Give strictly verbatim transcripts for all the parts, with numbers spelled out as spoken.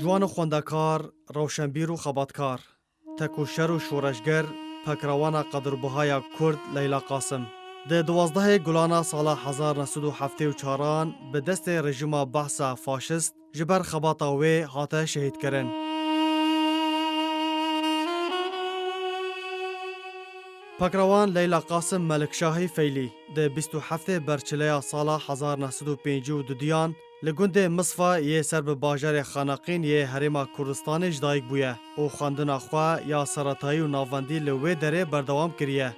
Ciwan û xwendekar, rewşenbîr û xebatkar, tek û şer û şoreşger, pekrewana qedirbuhaya Kurd Leyla Qasim. Di duwazdehê Gulana sala hezar neh sed û heftê û çaran bi destê rejîma Behsa faşist ji ber xebata wê hate şehîdkirin. Pekrewan Leyla Qasim Melikşahî Feylî di bîst û heftê Berçileya sala hezar neh sed û pêncî û duduyan li gundê Misfa yê ser bi bajarê Xaneqîn yê Herêma Kurdistanê ji dayik bûye û xwendina xwe ya seretayî û navendî li wê derê berdewam kiriye.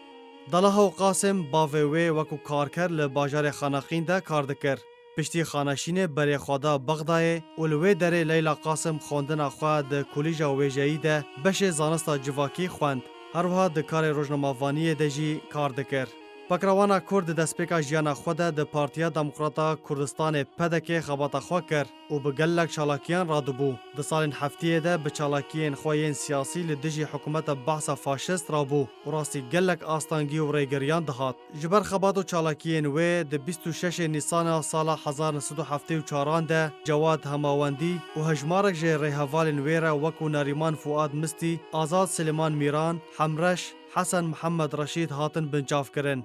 Dalaha û Qasim bavê wê wekû karker li bajarê Xaneqîn de kar dikir. Piştî xaneşînê berê xwe da Bexdayê û li wê derê Leyla Qasim xwendina xwe di Kolîja Wêjeyî de beşê zanista civakî xwend. Her wiha di karê rojnamevaniyê de jî kar dikir. Pekrewana Kurd di destpêka jiyana xwe de di Partiya Demokrata Kurdistanê, P D K, xebata xwe kir û bi gelek çalakiyan radibû. Di salên heftiyê de bi çalakiyên xwe yên siyasî li dijî hikûmeta Behsa faşist rabû û rastî gelek astengî û rêgiriyan dihat. Ji ber xebat û çalakiyên wê di bîst û şeşê Nîsana sala hezar neh sed û heftê û çaran de Cewad Hemawendî û hejmarek ji rêhevalên wê re wekû Nerîman Fuad Mistî, Azad Silêman Mîran, Hemreş, Hesen Mihemed Reşîd hatin binçavkirin.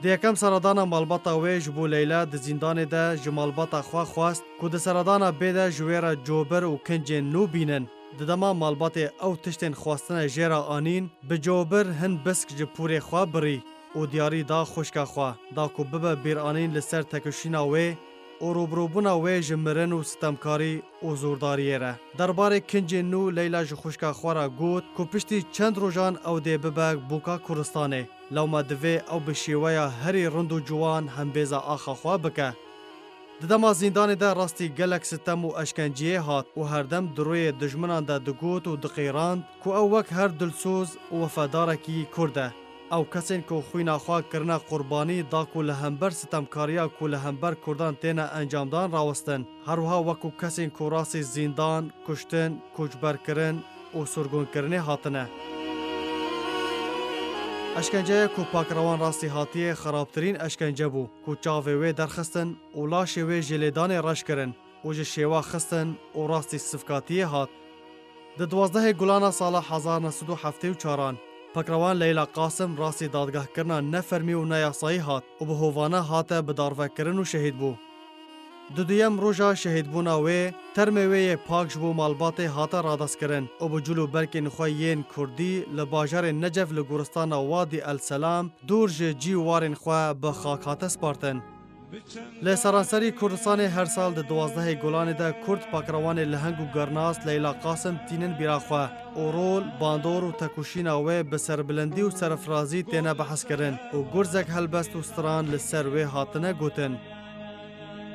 Di yekem seredana malbata wê ji bo Leyla di zîndanê de ji malbata xwe xwest ku di seredana bê de ji wê re cobir û kincên nû bînin. Di dema malbatê ew tiştên xwestine jê re anîn, bi cobir hin bisk ji pûrê xwe birî û diyarî da xwişka xwe, da ku bibe bîranîn li ser tekoşîna wê û rûbirûbûna wê ji mirin û sitemkarî û zordariyê re. Derbarê kincên nû Leyla ji xwişka xwe re got ku piştî çend rojan ew dê bibe bûka Kurdistanê. Lewma divê ew bi şêweya herî rind û ciwan hembêza axa xwe bike. Di dema zîndanê de rastî gelek sitem û eşkenciyê hat û herdem di rûyê dijminan de digot û diqîrand ku ew wek her dilsoz û wefadarekî Kurd e. Ew kesên ku xwîna xwe kirine qurbanî da ku li hember sitemkariya ku li hember Kurdan têne encamdan rawestin. Her wiha wekû kesên ku rastî zîndan, kuştin, koçberkirin û sirgûnkirinê hatine. Eşkenceya ku Pakrewan rastî hatiye xerabtirîn eşkence bû ku çavê wê derxistin û laşê wê ji lêdanê reş kirin û ji şêwa xistin û rastî sivkatiyê hat. Di duwazdehê Gulana sala hezar neh sed û heftê û çaran, Pakrewan Leyla Qasim rastî dadgehkirina ne fermî û ne yasayî hat û bi hovane hate bidarvekirin û şehîd bû. Di duyem roja şehîdbûna wê, termê wê yê pak ji bo malbatê hate radestkirin û bi cûl û berkên xwe yên kurdî li bajarê Necef li goristana Wadî El Selam dûr ji cî û warên xwe bi xak hate spartin. Li seranserî Kurdistanê her sal di duwazdehê Gulanê de Kurd pakrewanê leheng û gernas Leyla Qasim tînin bîra xwe û rol, bandor û tekoşîna wê bi serbilindî û serfirazî têne behskirin û gurzek helbest û stran li ser wê hatine gotin.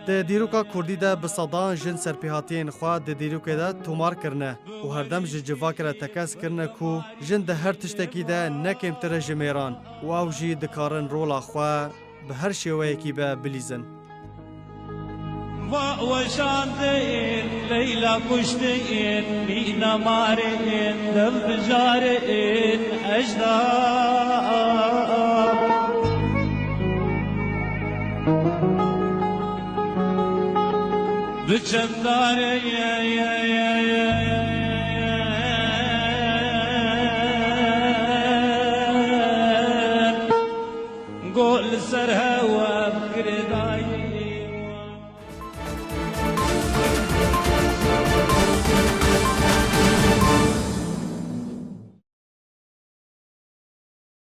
Di dîroka Kurdî de bi sedan jin serpêhatiyên xwe di dîrokê de tomar kirine û herdem ji civakê re tekez kirine ku jin di her tiştekî de ne kêmtir e ji mêran û ew jî dikarin rola xwe bi her şêweyekî be bilîzin. Va weşandin, Leyla kuştin, mîna marin, dev bijarin, ejda. Bi çendare ye, ye, ye, ye, ye. Gol ser hewa girêdan.